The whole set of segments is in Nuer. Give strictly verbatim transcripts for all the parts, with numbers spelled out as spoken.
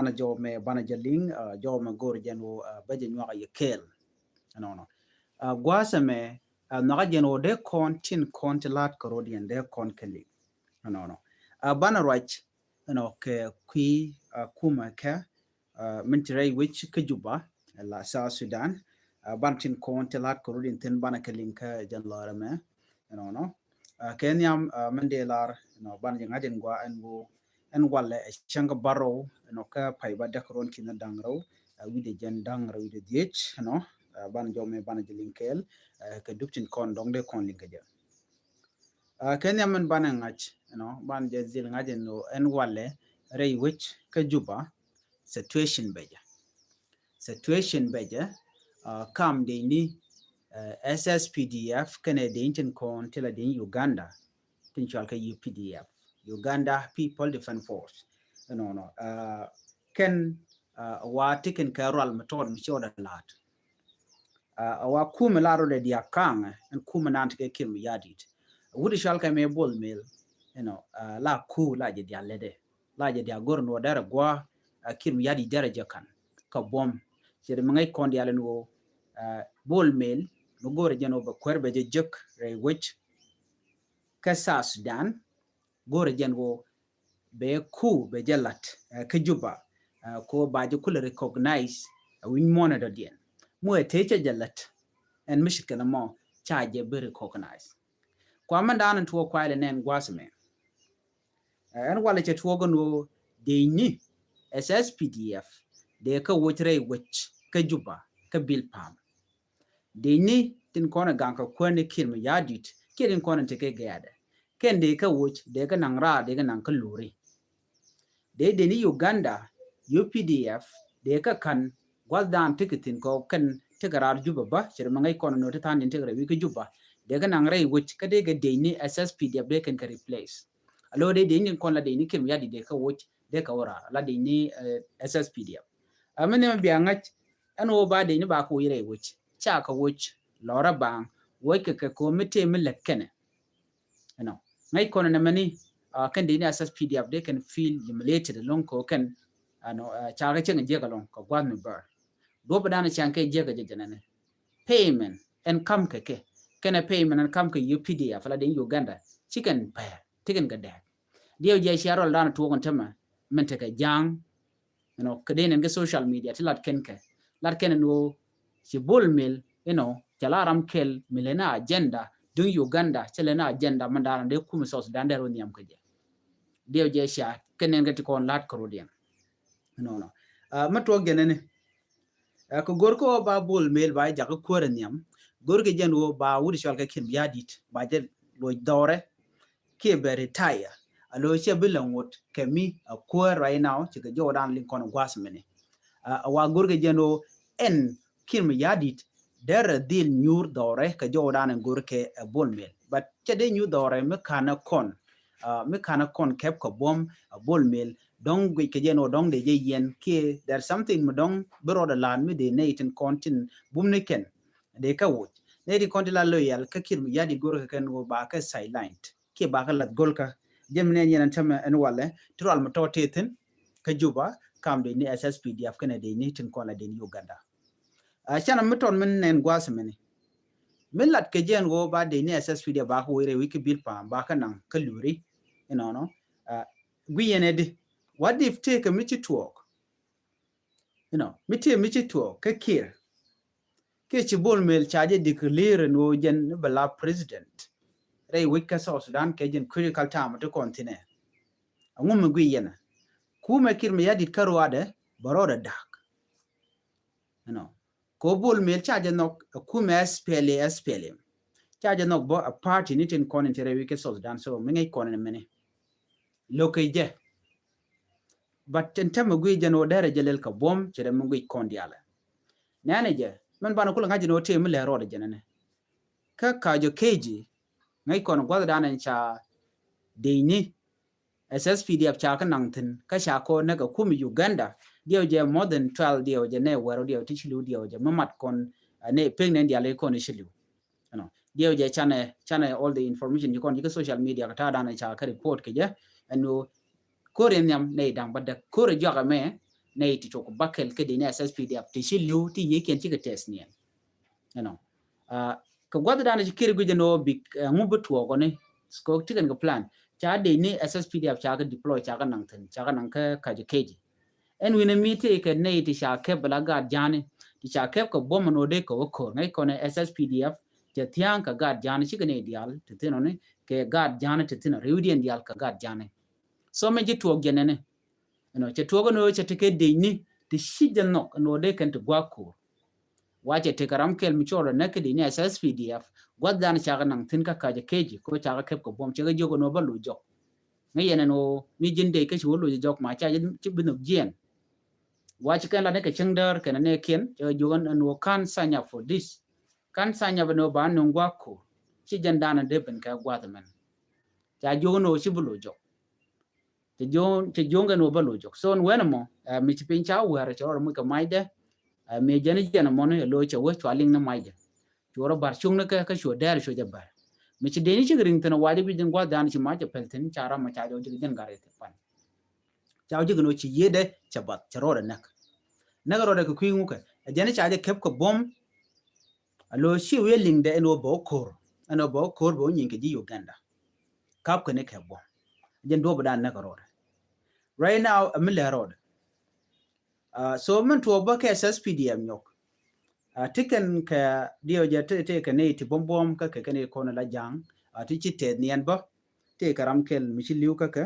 banɛ jɔw mɛ banɛ jɛ liŋ, jɔw mɛ go̱r jɛn wä bɛ jɛ nyuak yɛ kɛɛl. Ɛnɔnɔ gua̱a̱sɛ mɛ nhɔakä jɛn wä dee kɔn tin kɔn ti la̱t kɛ rot yɛn dee kɔn kɛ liŋ. Ɛnɔnɔ banɛ ruac ɛnɔ kɛ kui̱ kumɛ kɛ min ti rɛy wec kä Juba la South Sudan. Banɛ tin kɔn ti la̱t kɛ rot yɛn thin banɛ kɛ liŋ kä jɛn lɔrɛ mɛ. Ɛnɔnɔ kɛ nhiam min dee lar ɛnɔ banɛ jɛ ŋa̱c ɛn gua ɛn wo ɛn walɛ ɛ cäŋ kä bärɔw ɛnɔ kä pay ba däk ruɔn ki̱n da̱ŋ rɛw wi̱dɛ jɛn da̱ŋ rɛw wi̱dɛ dhiec ɛnɔ. Banɛ jɔw mɛ banɛ jɛ liŋ kɛɛl kɛ dup tin kɔn dɔŋ dee kɔn liŋ kɛ jɛ. Kɛ nhiam min banɛ ŋa̱c ɛnɔ banɛ jɛ dhil ŋa̱c ɛn wo ɛn walɛ rɛy wec kä Juba situation bɛ jɛ. Situation bɛ jɛ kam dee ni S S P D F kɛnɛ dee ni tin kɔn ti la dee ni Uganda tin cual kɛ U P D F, Uganda People Defense Force. Ɛnɔnɔ kɛn wa ti kɛn kɛ rual mi tɔɔt mi ci ɔdɛ la̱t. A wa kumɛ la rɔ dɛ dia kaŋɛ ɛn kumɛ nan ti kɛ Kiir Mayardit. Wut cual kɛ mɛ Bol Mel ɛnɔ la ku la jɛ dia lɛdɛ. La jɛ dia go̱r ni wä derɛ gua a Kiir Mayardit derɛ jɛ kan kä buɔm. Cɛ di mi ŋäc kɔn dial ni wä Bol Mel mi go̱r jɛn wä bɛ kuɛr bɛ jɛ jek rɛy wec kä South Sudan. Go̱r jɛn wä bɛ ku bɛ jɛ lat kä Juba ko ba jɛ kulɛ recognize a wi̱ny muɔnɛ dɔ̱diɛn. Mu ɛ tee cɛ jɛ lat ɛn mi ci kɛn mɔ ca jɛ bi recognize. Kua mɛn da̱a̱n tuɔ kuay lɛ nɛn gua̱a̱th mɛ. Ɛn walɛ cɛ tuɔɔk ɛn ɣöö dee ni S S P D F dee kä woc rɛy wec kä Juba kä Bilpam. Dee ni tin kɔn ɛ gaŋ kɛ kuäär ni Kiir Mayardit kiɛ tin kɔn ɛ tekɛ gɛɛdɛ kɛn dee kä woc dee kä naŋ raar dee kä naŋ kä luri. Dee dee ni Uganda U P D F dee kä ka̱n gua̱th daan tekɛ thi̱n kɔ kɛn tekɛ raar Juba bä cɛ rɛ mɛ ŋäc kɔn nɔ ti tha̱a̱n din tekɛ rɛ wi̱i̱ kä Juba. Dee kä naŋ rɛy wec kä dee kɛ dee ni S S P D F dee kɛn kɛ replace. A lo̱ dee dee ni kɔn la dee ni Kiir Mayardit dee kä woc dee kɛ wä raar la dee ni S S P D F. A mi ni mɛ bia ŋäc ɛn wä ba dee ni ba kɛ woc rɛy wec ca kɛ woc lɔrä baaŋ woc kɛ kɛ ko̱ mi tëë mi lɛt kɛnɛ. Ɛnɔ ŋäc kɔn ɛnɛ mɛni kɛn dee ni S S P D F dee kɛn feel humiliated ɛlɔ̱ŋ kɛ kɛn ɛnɔ ca kɛ cieŋ jiɛk ɛlɔ̱ŋ kɛ gua̱th mi bär. Duɔ̱p dan cieŋ kɛ jiɛk ɛ jɛ jɛnɛni payment ɛn kam kɛ kɛ kɛnɛ payment ɛn kam kɛ U P D F la dee ni Uganda ci kɛn pɛr ti kɛn kɛ dɛɛk. Diɛw jɛ cia rɔl dan tuɔk ɛn tämɛ min tekɛ ja̱a̱ŋ. You know, kɛ dee nɛn kɛ social media ti lat kɛn kɛ lat kɛn ɛn ɣöö ci Bol Mel you know cɛ la ram kɛl mi lɛ ni agenda duŋ Uganda cɛ lɛ ni agenda mɛn da̱a̱n dee kum South Sudan dee rɔ nhiam kɛ jɛ. Diɛw jɛ cia kɛ nɛn kɛ ti kɔn lat kɛ rɔ diɛn. You know, no. Mɛ tuɔk jɛ nɛni kɛ go̱r kɛ wä ba Bol Mel ba jak kɛ kuäärɛ nhiam go̱r kɛ jɛn wä ba wut cɔal kɛ Kiir Mayardit ba jɛ luɔc dhɔrɛ. Kiɛ bɛ retire a lo̱ cɛ bi lɛ ŋot kɛ mi a kuäär right now ci kɛ jɔwdan liŋ kɔn gua̱a̱th mini. A wa go̱r kɛ jɛn ɣöö ɛn Kiir Mayardit derɛ dhil nyuur dhɔrɛ kɛ jɔwdan ɛn go̱r kɛ ɛ Bol Mel but cɛ dee nyuur dhɔrɛ mi ka̱n ɛ kɔn mi ka̱n ɛ kɔn kɛp kɛ buɔ̱m ɛ Bol Mel. Dɔ̱ŋ guic kɛ jɛn ɣöö dɔ̱ŋ dee jɛ yɛn kiɛ there something mi dɔ̱ŋ bi rɔɔdɛ la̱a̱n mi dee nɛy tin kɔn tin bum ni kɛn dee kɛ woc nɛy tin kɔn tin la loyal kä Kiir Mayardit go̱r kɛ kɛn ɣöö ba kɛ silent. Kiɛ bakɛ lath go̱lkä jɛ mi nɛn yɛn ɛn tämɛ ɛn walɛ ti rual mi tɔt tëë thi̱n kä Juba kam dee ni S S P D F kɛnɛ dee ni tin kɔn la dee ni Uganda. Canɛ mi tɔt mi nɛn gua̱a̱th mini mi lat kɛ jɛn ɣöö ba dee ni S S P D F bakɛ woc rɛy wi̱c kä Bilpam bakɛ naŋ kä luri. Inɔnɔ gui̱ yɛn ɛ di what if tëëkɛ mi ci tuɔɔk. You know, mi tëë mi ci tuɔɔk kä Kiir kiɛ ci Bol Mel ca jɛ declare ni ɣöö jɛn ni bɛ la president rɛy wec kä South Sudan kɛ jɛn critical time ti kɔn thi̱nɛ. Aŋu mi gui̱ yɛn ɛ kumɛ Kiir Mayardit kä ruaadɛ bɛ rɔɔdɛ da̱a̱k. You know, kɛ ɣöö Bol Mel ca jɛ nhɔk ɛ kumɛ S P L A S P L M ca jɛ nhɔk bä a party ni tin kɔn in ti rɛy wec kä South Sudan so mi ŋäc kɔn in mini. Lo̱kɛ jɛ but ɛn tämɛ guic jɛn ɣöö derɛ jɛ lɛl kɛ buɔ̱m cɛ dee mi guic kɔn diaalɛ. Nɛnɛ jɛ mɛn banɛ kulɛ ŋa̱c jɛn ɣöö tëë mi lɛ rɔɔdɛ jɛn ɛnɛ kä ka jɔ keci ŋäc kɔn gua̱thdan ɛn ca dee ni S S P D F ca kä naŋ thi̱n kä ca kɔn näk ɛ kum Uganda. Diɛw jɛ more than twelve diɛw jɛ nɛ wɛr diɛw ti ci li̱w diɛw jɛ mi mat kɔn nɛ pek nɛn diaalɛ kɔn ci li̱w. You know, diɛw jɛ canɛ canɛ all the information ci kɔn ci kä social media kä ta̱a̱ danɛ ca kä report kɛ jɛ. Ɛn ɣöö ko̱r in nhiam nɛ i̱ da̱ŋ bädäk ko̱r in juak ɛmɛ nɛy ti cuk bäkɛl kä dec ni SSPDF ti ci li̱w ti yiëëkiɛn cikɛ tɛth niɛn. You know, kɛ gua̱th dan ci kir guic ɛn ɣöö bik ŋu bi tuɔɔk ɔni. Kɛ tikɛn kɛ plan ca dec ni SSPDF ca kɛ deploy, ca kɛ naŋ thi̱n, ca kɛ naŋ kä Kajo Keji. Ɛn wi̱n mi tëëkɛ nɛy ti ca kɛp bɛ la gaat ja̱a̱ni, ti ca kɛp kɛ buɔ̱m ɛn ɣöö dee kɛ wä ko̱r. Ŋäc kɔnɛ SSPDF cɛ thia̱a̱ŋ kɛ gaat ja̱a̱ni, cikɛ nɛy diaal ti thi̱n ɔni kɛ gaat ja̱a̱ni ti thi̱n, ri̱wdiɛn diaal kɛ gaat ja̱a̱ni. So mɛ ji̱ tuɔɔk jɛ nɛni. You know, cɛ tuɔɔk ɛn ɣöö cɛ tekɛ dec ni ti ci jɛ nhɔk ɛn ɣöö dee kɛn ti gua̱a̱k ko̱r. Wa cɛ tekɛ ram kɛl mi cɔɔl ɛ näk kä dec ni SSPDF, gua̱th dan ca kɛ naŋ thi̱n kä Kajo Keji, kɛ ɣöö ca kɛ kɛp kɛ buɔ̱m, cɛ kɛ jiök ɛn ɣöö bä loc jɔk. Ŋäc yɛn ɛn ɣöö mi ji̱n dec kä ci wä loc jɔk ma ca ci bi nhök jiɛn. Wa ci kɛn la ni kɛ cäŋ däär kɛn ɛ nɛɛkiɛn, cɛ kɛ jiök ɛn ɣöö can't sign up for this. Can't sign up ɛn ɣöö ba nöŋ gua̱a̱k ko̱r. Ci jɛn dan ɛ dee ben kɛ gua̱a̱th ɛmɛn. Ca jiök ɛn ɣöö ci bi loc jɔk. Cɛ jiök, cɛ jiök ɛn ɣöö bä loc jɔk. So ɛn wen ɛmɔ, ɛ, mi ci piny ca wäär cɛ rɔɔdɛ muc kɛ macdɛ. Ɛ, mi jɛn jɛn ɛmɔni ɛ loc cɛ wä cua liŋ ni macdɛ. Cuɔ rɔ bär cuŋni kɛ, kä cuɔ dɛɛr cuɔ jɛ bär. Mi ci deni cikɛ riŋ thi̱n ɛ wacɛ bi ji̱n gua̱th dan ci mac cɛ pɛl thi̱n, ca ram ɛ ca jɔk ji̱ kɛ ji̱n gat rɛy thi̱n pan. Ca jɛ ji̱ kɛ nɔ ci yiëëdɛ cɛ bath, cɛ rɔɔdɛ näk. Näk rɔɔdɛ kɛ kui̱ ŋukɛ. Ɛ jɛn ca jɛ kɛp kɛ buɔ̱m. A lo̱ ci wi̱i̱ liŋdɛ ɛn ɣöö bɛ wä ko̱r. Ɛn ɣöö bɛ wä ko̱r bɛ wä nyieny kɛ ji̱ Uganda. Kap kɛn ikɛ buɔ̱m. Jɛn duɔ̱ɔ̱p dan näk rɔɔdɛ. Right now, ɛ mi lɛ rɔɔdɛ. Uh, so min tuɔɔk bä kɛ SSPDF nyɔk. Uh, ti kɛn kɛ diɛw jɛ ti, ti kɛ ni ti buɔ̱m buɔ̱m kä kɛ kɛn ikɔn la ja̱a̱ŋ. Uh, ti ci tɛth niɛn bä. Ti kɛ ram kɛl mi ci li̱w kä kɛ.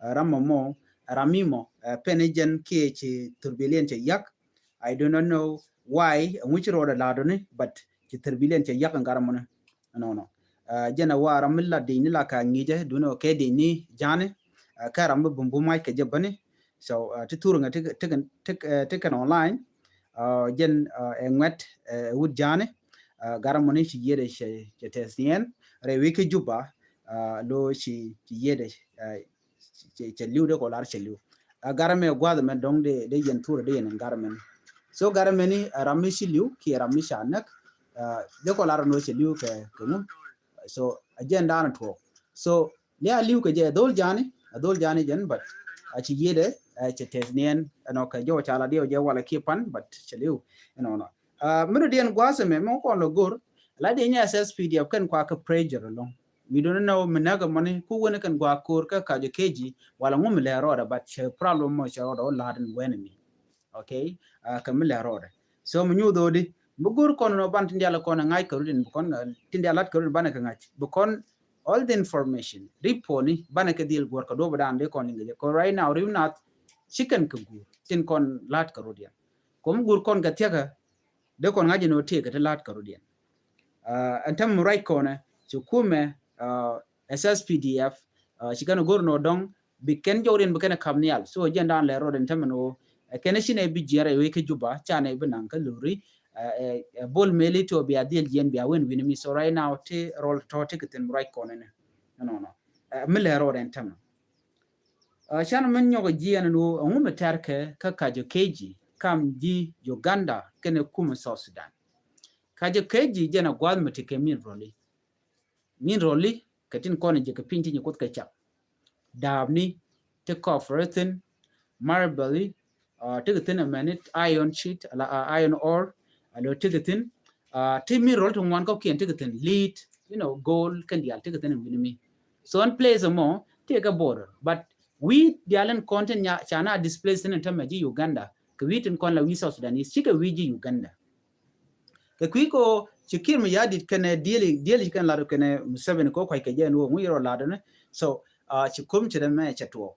Uh, ram mɔ mɔ, ram mi mɔ, uh, pɛn jɛn kiɛ ci thurbilien cɛ yak. I do not know why, uh, ŋu ci rɔɔdɛ la̱dɔni, but ci thurbilien cɛ yak in gat ram mɔni. Nɔnɔ. Uh, jɛn a wa ram mi la dec ni la ka ŋi̱cɛ, duundɛ kɛ dec ni ja̱a̱ni. Uh, kɛ ram mi bum bum mac kɛ jɛ bäni. So, uh, ti thur ŋɛ ti, ti, ti, uh, ti kɛn online. Uh, jɛn, uh, ɛ ŋuɛt, uh, wut ja̱a̱ni. Uh, gat ram mɔni ci yiëëdɛ cɛ, cɛ tɛth niɛn. Rɛy wi̱i̱ kä Juba, uh, lo̱ ci, ci yiëëdɛ, uh, cɛ, cɛ li̱w dee kɔ lar cɛ li̱w. A gat mɛ gua̱th mɛ dɔ̱ŋ dee, dee yɛn thurɛ dee yɛn gat mɛ ni. So gat mɛ ni, a ram mi ci li̱w kiɛ ram mi ca näk, a, dee kɔ lar nɔ cɛ li̱w kɛ, kɛ ŋu. So a jɛn da̱a̱n tuɔɔk. So liɛ a li̱w kɛ jɛ a dhol ja̱a̱ni, a dhol ja̱a̱ni jɛn, but a ci yiëëdɛ, a cɛ tɛth niɛn, ɛnɔ kɛ jɔw ca la diɛw jɛ walɛ kiɛ pan, but cɛ li̱w, ɛnɔ nɔ. A, mi dɔ̱diɛn gua̱a̱th mɛ, mɛ kɔn lɔ go̱r, la diɛ nyɛ SSPDF kɛn kua kɛ pressure ɛlɔ̱ŋ. We don't know mi näk ɛmɔni ku wen kɛn gua̱a̱k ko̱r kä Kajo Keji wala ŋu mi lɛ rɔɔdɛ, but cɛ problem mɔ cɛ rɔɔdɛ wä la̱t in wen mi. Okay? Uh, kɛ mi lɛ rɔɔdɛ. So mi nyuuth odi mi go̱r kɔn nɔ ban tin dial kɔn ŋa̱c kɛ rudin bi kɔn, uh, tin dial lat kɛ rudin banɛ kɛ ŋa̱c. Bi kɔn all the information. Riponi banɛ kɛ dhil guɔr kɛ duɔp dan di kɔn liŋ kɛ jɛ. Kɔn right now riw nath ci kɛn kɛ guur. Tin kɔn lat kɛ rudin. Kɔn mi go̱r kɔn kɛ thiakä dee kɔn ŋa̱c in ɔ tëëkɛ ti la̱t kɛ rɔ̱diɛn. Uh, ɛn tämɛ ruac kɔnɛ ci kumɛ, uh, SSPDF, uh, ci kɛn go̱r nɔ dɔ̱ŋ bi kɛn jɔwdiɛn bi kɛn kam nhial. So jɛn dan lɛ rɔɔdɛ ɛn tämɛ nɔ, uh, kɛn ci nɛ bi jiɛn rɛy wec kä Juba, ca nɛ bi naŋ kä luri, uh, uh, uh, bol meli tɔ bia dhil jiɛn bia wen wi̱ni mi. So right now ti rɔl tɔ ti kɛ thin ruac kɔnɛ nɛ. Nɔ nɔ. Uh, mi lɛ rɔɔdɛ ɛn tämɛ. Uh, can min nyɔk jiɛn ni wä ɛŋu mi tɛr kɛ kä Kajo Keji kam ji̱ Uganda kɛnɛ kumɛ South Sudan. Kajo Keji jɛn a gua̱th mi ti kɛ mineral. Mineral kɛ tin kɔn ji̱ kɛ piny ti nyɛ kuoth kɛ cak. Daapni, ti copper thin, marble, uh, ti kɛ thin a mɛni iron sheet, ala, uh, iron ore, alo ti kɛ thin, uh, ti mineral ti ŋuan kɔkiɛn ti kɛ thin, lead, you know, gold, kɛn diaal ti kɛ thin in wi̱ni mi. So in place mɔ ti kɛ border, but wi̱i̱ diaal in kɔn tin nya, ca na displace tin in tämɛ ji̱ Uganda kɛ wi̱i̱ tin kɔn la wi̱i̱ South Sudanese, cikɛ wi̱i̱ ji̱ Uganda. Kɛ kui̱ ko ci Kiir Mayardit kɛnɛ dieli, dieli kɛn lat kɛnɛ Museveni ko kuac kɛ jɛ ni wä ŋu yɛrɛ lat ni. So, uh, ci kom ci dɛ mɛ cɛ tuɔ.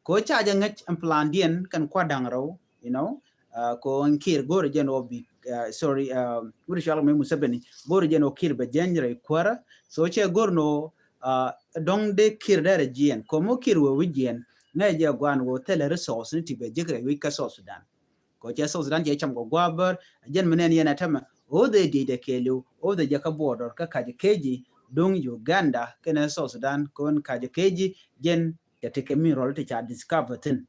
Ko ca jɛ ŋäc ɛn plandiɛn kɛn kua da̱ŋ rɛw, you know, uh, ko ɛn Kiir go̱rɛ jɛ ni wä bi, uh, sorry, uh, wut cual mɛ Museveni go̱rɛ jɛ ni wä Kiir bɛ jɛny rɛy kuäärä. So cɛ go̱r ni wä, uh, dɔ̱ŋ dee Kiir dee rɛ jiɛn. Ko mɔ Kiir wee wi̱c jiɛn ŋɛ jɛ guan wä thilɛ resource ni ti bɛ jek rɛy wi̱c kä South Sudan. Ko cɛ South Sudan cɛ cam kɔ gua̱a̱ bär, jɛn mi nɛn yɛn a tämɛ. O dhɛ diec dɛ kɛɛliw, o dhɛ jɛ kä border kä Kajo Keji duŋ Uganda kɛnɛ South Sudan, kɔn Kajo Keji jɛn cɛ ti kɛ mineral ti ca discover thin.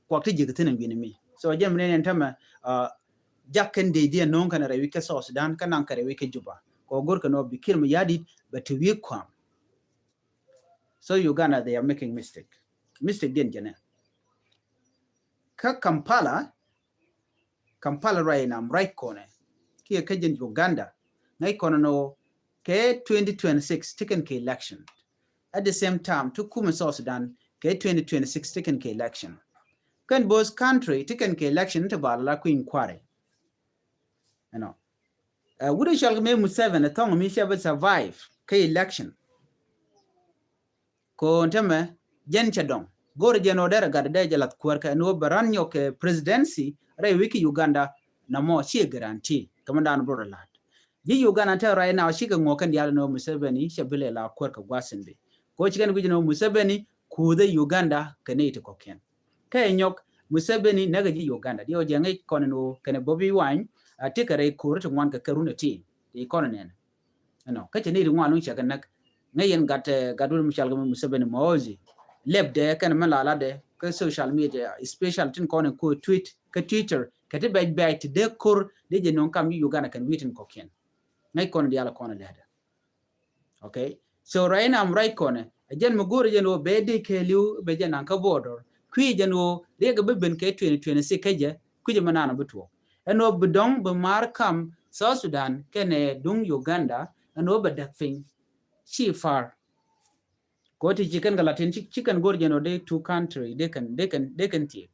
Kuak ti ji̱ kɛ thin in wi̱ni mi. So jɛn mi nɛn yɛn tämɛ, uh, jak kɛn diec diɛn no̱o̱ŋ kɛn rɛy wi̱c kä South Sudan, kɛ naŋ kɛ rɛy wi̱c kä Juba. Kɔ go̱r kɛ nɔ bi Kiir Mayardit bɛ ti wi̱i̱ kuam. So Uganda, they are making mistake. Mistake diɛn jɛnɛ. kä Kampala, Kampala right now, right kɔnɛ kiɛ kä jɛn Uganda, ŋäc kɔnɛ nɔ kɛ twenty twenty-six ti kɛn kɛ election. At the same time ti kumɛ South Sudan kɛ twenty twenty-six ti kɛn kɛ election. Kɛn both country ti kɛn kɛ election ti ba la kui̱ inquiry. You know, uh, wut i̱ cɔl kɛ mi Museveni thɔŋ mi cɛ bɛ survive kɛ election. Kɔn tämɛ jɛn cɛ dɔŋ go̱r jɛn ɔ derɛ gat dee jɛ lath kuäär kɛ ɛn ɣöö bɛ ran nyɔk kɛ presidency rɛy wi̱i̱ ki Uganda. Namɔ ciɛ guarantee kɛ mɛn daan bro rɛ la̱t ji̱ Uganda tɛ right now cikɛ ŋuɔk kɛn diaal ɛn ɣöö Museveni cɛ bi lɛ la kuäär kɛ gua̱thin bi. Kɔ cikɛn guic ɛn ɣöö Museveni kuuthɛ Uganda kɛ nɛy ti kɔ̱kiɛn. Kɛ nyɔk Museveni näkɛ ji̱ Uganda diɛ ɔ jɛ ŋäc kɔn ɛn ɣöö kɛnɛ Bobi Wine a tekɛ rɛy ko̱r ti ŋuan kɛ kɛ run ɛ ti ti kɔn ɛ nɛn. Ɛnɔ kä cɛ ni ri ŋuan luŋ cɛ kɛ näk. Ŋäc yɛn gat, eh, gat wun mi cɔal kɛ mi Museveni Mohozi lɛpdɛ kɛn mi lalatdɛ kä social media, especially tin kɔn in ko tweet kä Twitter kɛ ti bɛc bɛc ti dee kor dee jɛ no̱o̱ŋ kam ji̱ Uganda kɛn wi̱i̱ tin kɔ̱kiɛn. Ŋäc kɔn diaal kɔn lɛtdɛ. Okay, so right now I'm right kɔn ɛ jɛn mi go̱o̱r jɛn ɣöö bɛ dee kɛɛliw bɛ jɛn naŋ kä border kui̱ jɛn ɣöö riɛk bi ben kɛ twenty twenty-six kä jɛ kui̱ jɛ mi naan bi tuɔɔk. Ɛn ɣöö bi dɔ̱ŋ bi maar kam South Sudan kɛnɛ duŋ Uganda ɛn ɣöö bɛ däk piny. Ci far kɔ ti ci kɛn kɛ latin ci kɛn go̱r jɛn ɣöö dee two country dee kɛn dee kɛn dee kɛn thiek.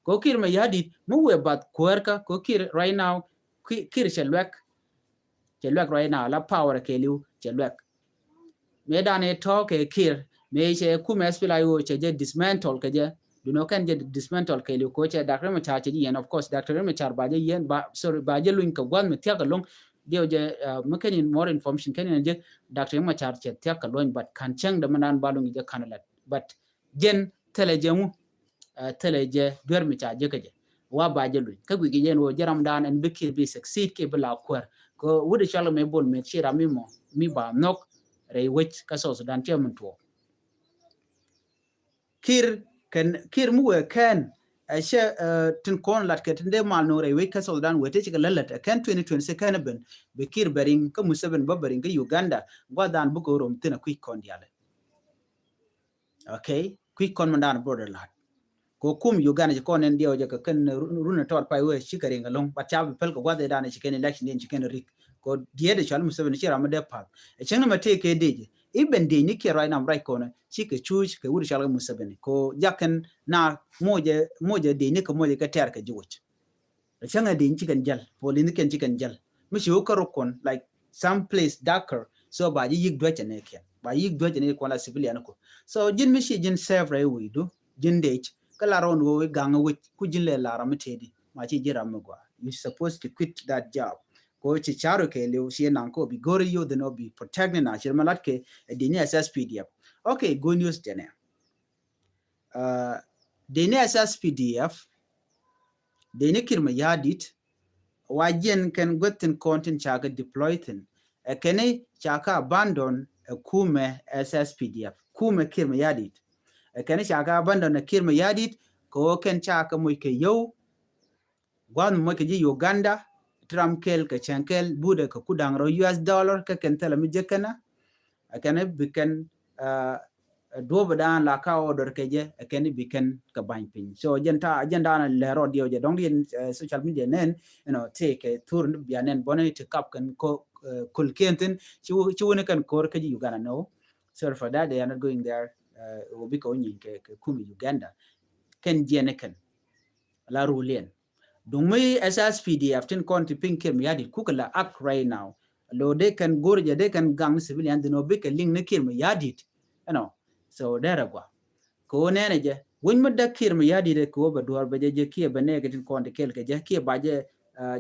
Kɔ Kiir mɛ ya̱di̱t mi wëë bath kuäärkä kɔ Kiir right now. Kiir cɛ luɛk. Cɛ luɛk right now la power kɛɛliw cɛ luɛk. Mëë dan ɛ tɔ̱ kɛ Kiir mëë cɛ kumɛ S P L A I O cɛ jɛ dismantle kɛ jɛ. Dunɔ kɛn jɛ dismantle kɛɛliw ko cɛ Doctor Machar cɛ jɛ yɛn, of course Doctor Machar ba jɛ yɛn ba, sorry, ba jɛ luny kɛ gua̱th mi thiak ɛlɔŋ. Diɛw jɛ mi kɛn in more information kɛn in jɛ Doctor Machar cɛ thiak kɛ luny but kan cɛŋ dɛ mi nan ba luny jɛ kan lat but jɛn thilɛ jɛ ŋu. Thilɛ jɛ duer mi ca jɛ kä jɛ wa ba jɛ luny kä guic jɛ jɛn wä jɛ ram dan ɛn bi Kiir bi succeed kiɛ bi la kuäär. Kɛ wut i̱ cɔl kɛ mɛ Bol Mel ci ram mi mɔ mi ba nhɔk rɛy wec kä South Sudan cɛ min tuɔɔk. Kiir kɛn Kiir mi wëë kɛn ɛ cɛ tin kɔn lat kɛ tin dee mal no̱o̱ŋ rɛy wec kä South Sudan wëë tëë cikɛ lät lät ɛ kɛn twenty twenty-six kɛn ɛ ben bi Kiir bɛ riŋ kä Museveni bä bɛ riŋ kä Uganda. Gua̱th dan bukɛ rom thin ɛ kui̱c kɔn dialɛ. Okay, kui̱c kɔn mɛn dan border lat. Kɔ kum Uganda ci kɔn ɛn diɛw jɛ kɛ kɛn run ɛ tɔt pay wee ci kɛ riŋ ɛlɔŋ but ca bi pɛl kɛ gua̱th ɛ dan ci kɛn election diɛn ci kɛn rik. Kɔ diɛt ɛ cɔal Museveni ci ram mi dee path ɛ cieŋ ni mɛ tëë kɛ dec. Iben dec ni kiɛ right now right kɔn ci kɛ cuuc kɛ wut cɔal kɛ Museveni kɔ jakɛn na mocɛ mocɛ dec ni kɛ mocɛ kɛ tɛɛr kɛ jiwec. Cäŋɛ di̱n ci kɛn jäl police ni kɛn ci kɛn jäl mi ci wä käruk kɔn like some place darker. So ba ji̱ yik duäcä ni kɛn ba yik duäcä ni kɔn la civilian kɔ. So ji̱n mi ci ji̱n serve rɛy wi̱i̱du ji̱n dec kä la rɔn wä wi̱i̱ gaŋ wi̱c ku ji̱n lɛ la ram mi tëëdi ma ci ji̱ ram mi gɔaa. You supposed to quit that job. Ko ci caru kɛ liw ci naŋ ko bi go̱ri yo̱ dhin ɔ bi protect ni na ci rɛ mi lat kɛ di̱n ni S S P D F. Okay, good news jɛnɛ. Deni S S P D F deni Kiir Mayardit wa jiɛn kɛn guäth tin kɔn tin ca kɛ deploy thin. Ɛ kɛni ca kɛ abandon ɛ kumɛ S S P D F kumɛ Kiir Mayardit. Ɛ kɛni ca kɛ abandon ɛ Kiir Mayardit kɛ wä kɛn ca kɛ moc kɛ yio̱w. Gua̱th mi moc kɛ ji̱ Uganda ti ram kɛl kɛ cɛŋ kɛl budɛ kɛ kudaŋ rɔ U S dollar kä kɛn thilɛ mi jek kɛn a. Ɛ kɛn bi kɛn duɔ̱p dan la ka order kɛ jɛ ɛ kɛn bi kɛn kɛ ba̱ny piny. So jɛn ta jɛn dan lɛ rɔ diɛw jɛ dɔŋ diɛn social media nɛn you know tëë kɛ thur ni bia nɛn bɔni ti kap kɛn ko kul kiɛn thin ci wuni kɛn kor kɛ ji̱ Uganda no. Sorry for that, they are not going there. Wä bi kɛ wä nyin kɛ kumi Uganda kɛn jiɛn kɛn la ruliɛn. Duŋ mi S S P D F tin kɔn ti piny Kiir Mayardit kukɛ la act right now. Lo dee kɛn go̱r jɛ dee kɛn gaŋ ni civilian dhin ɔ bikɛ liŋ ni Kiir Mayardit. Ɛnɔ so derɛ gua kɛ wä nɛnɛ jɛ winy mi däk Kiir Mayardit kɛ wä bɛ duɔr bɛ jɛ jɛ kiɛ bɛ nɛɛkɛ tin kɔn ti kɛl kɛ jɛ kiɛ ba jɛ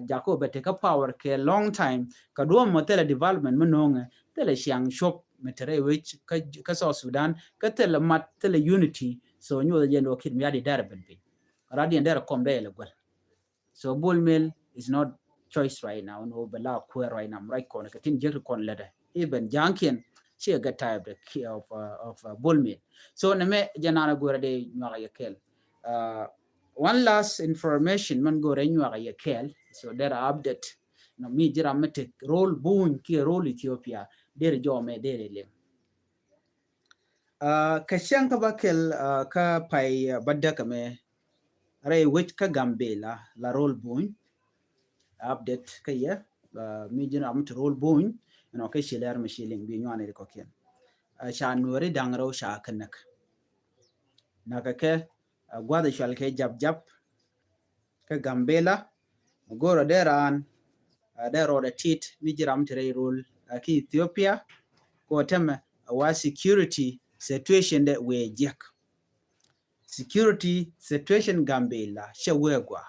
jakɔ bɛ tekä power kɛ long time. Kɛ duɔm mɔ thilɛ development mi no̱o̱ŋɛ thilɛ ciaŋ cuɔp mi te rɛy wec kä South Sudan kä thilɛ mat thilɛ unity. So nyuɔth jɛ ni wä Kiir Mayardit derɛ ben piny. Radiɛn derɛ kɔm dee yɛlɛ guɛl. So Bol Mel is not choice right now. No bɛ la kuɛɛr right now right kɔn kɛ tin jek ti kɔn lɛtɛ. Even jaŋkiɛn ci a get tired of, of Bol Mel. So nɛ mɛ jɛ naan a go̱rɛ dee nyuak a yɛ kɛl. One last information man go̱rɛ nyuak a yɛ kɛl. So derɛ update. No mi jiram mi tek rol buny kiɛ rol Ethiopia derɛ jɔ mɛ derɛ lem. Kä cäŋ kä ba kɛl kä pay ba däkä mɛ. rɛy wec kä Gambela la rol buny. Update kä yɛ, uh, mi ji̱n ram ti rol buny, you know, kä ci lɛr mi ci liŋ bi nyuan ri kɔkiɛn. Uh, ca nuɔri daŋ rɛw ca kä näk. Näk kɛ, uh, guath cual kɛ jap jap kä Gambela. Goro dee raan, uh, dee rɔɔdɛ tit mi ji̱ ram ti rɛy rol, uh, ki Ethiopia. Kɔ tɛmɛ, uh, wa security situation dɛ wee jiɛk. Security situation Gambela cɛ wee gua.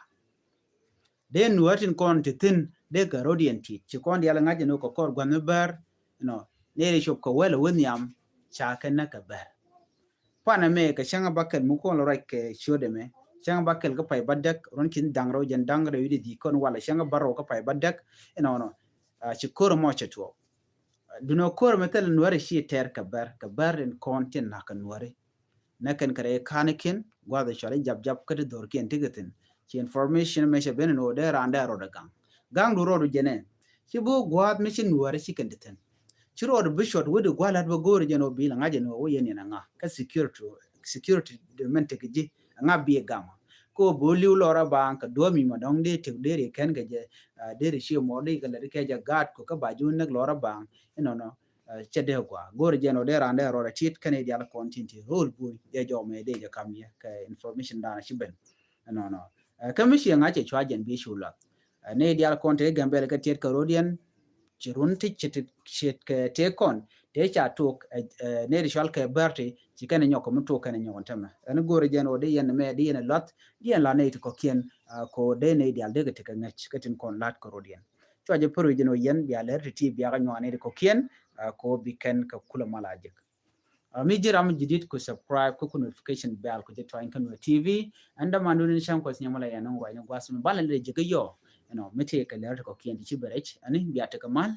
Dee nuɔ̱ɔ̱r tin kɔn ti thi̱n dee kɛ rɔ̱diɛn tit ci kɔn dial ŋa̱c ni kɔ kɔr gua̱n mi bär, you know, neri cop kɛ wɛl wä nhiam ca kɛ näk kɛ bär. Panɛ mɛ kɛ cäŋ ba kɛl mi kɔn lɔ ruac kɛ ciötdɛ mɛ, cäŋ ba kɛl kä pay ba däk, run kin daŋ rɛw jɛn daŋ rɛw i̱ di kɔn walɛ cäŋ ba rɛw kä pay ba däk, you know, no. Uh, ci kor mɔ cɛ tuɔɔk. Dunɔ kor mɛ thil nuɔri ci tɛr kɛ bär, kɛ bär in kɔn tin nak kɛ nuɔri. Nɛ kɛn kɛ rɛy kanikiɛn guath cual i̱ jap jap kä ti dhorkiɛn ti kɛ thi̱n. Ci information mɛ cɛ ben in ɣöö dee raan dee rɔɔdɛ gaŋ. Gaŋ du rɔɔdu jɛnɛ. Ci bi guath mi ci nuɔri ci kɛn ti thi̱n. Ci rɔɔdu bi cuɔt wä di gua̱l lat bä go̱o̱ri jɛn ɣöö bi la ŋa̱c jɛn ɣöö wä yɛn yɛn aŋa kä security, security di mɛn tek ji̱ aŋa bi gaŋ. Ko bi liw lɔra baŋ kɛ duɔ̱ɔ̱p mi ma dɔ̱ŋ dee tek dee ri kɛn kɛ jɛ, ah, dee ri ci mɔ dee kɛ lɛ di kɛ jɛ gaat ko kä ba ji̱ wä näk lɔra baŋ. Inɔnɔ, ah, cɛ dee gua go̱o̱ri jɛn ɣöö dee raan dee rɔɔdɛ tit kɛn i̱ dial kɔn tin ti rol buny jɛ jɔmɛ dee jɛ kam yɛ kɛ information dan ci ben. Inɔnɔ, ah, kä mi ci ŋa̱c cɛ cua jɛn bi cu lath. Ah, ni dial kɔn te Gambela kɛ tiet kɛ rɔ̱diɛn ci run ti ci ti kɛ te kɔn te ca tok, eh, eh, ni ri cual kɛ bär ti ci kɛn nyɔk kɛ mi tok kɛn nyɔk tɛmɛ. Ɛn go̱o̱ri jɛn ɣöö di yɛn mɛ di yɛn luath di yɛn la ni ti kɔkiɛn, ah, ko de ni dial dee kɛ ti kɛ ŋäc kɛ tin kɔn lat kɛ rɔ̱diɛn. Cua jɛ pär wi̱c jɛn ɣöö yɛn bia lɛr ti ti bia kɛ nyuan ni ti kɔkiɛn, ah, ko bi kɛn kɛ kulɛ mal a jek. Ah, mi ji̱ ram ji̱ dit ku subscribe ku ku notification bell ku jɛ tuany kä Nuer T V. Ɛn däman duni ni cäŋ kuɔth nyɛ mɔ la yɛn ni ruac ni gua̱th mi bal ni dee jek yɔ. You know, mi tëë kɛ lɛr ti kɔkiɛn ti ci bɛ rɛc. Ɛn ni bia tekɛ mal.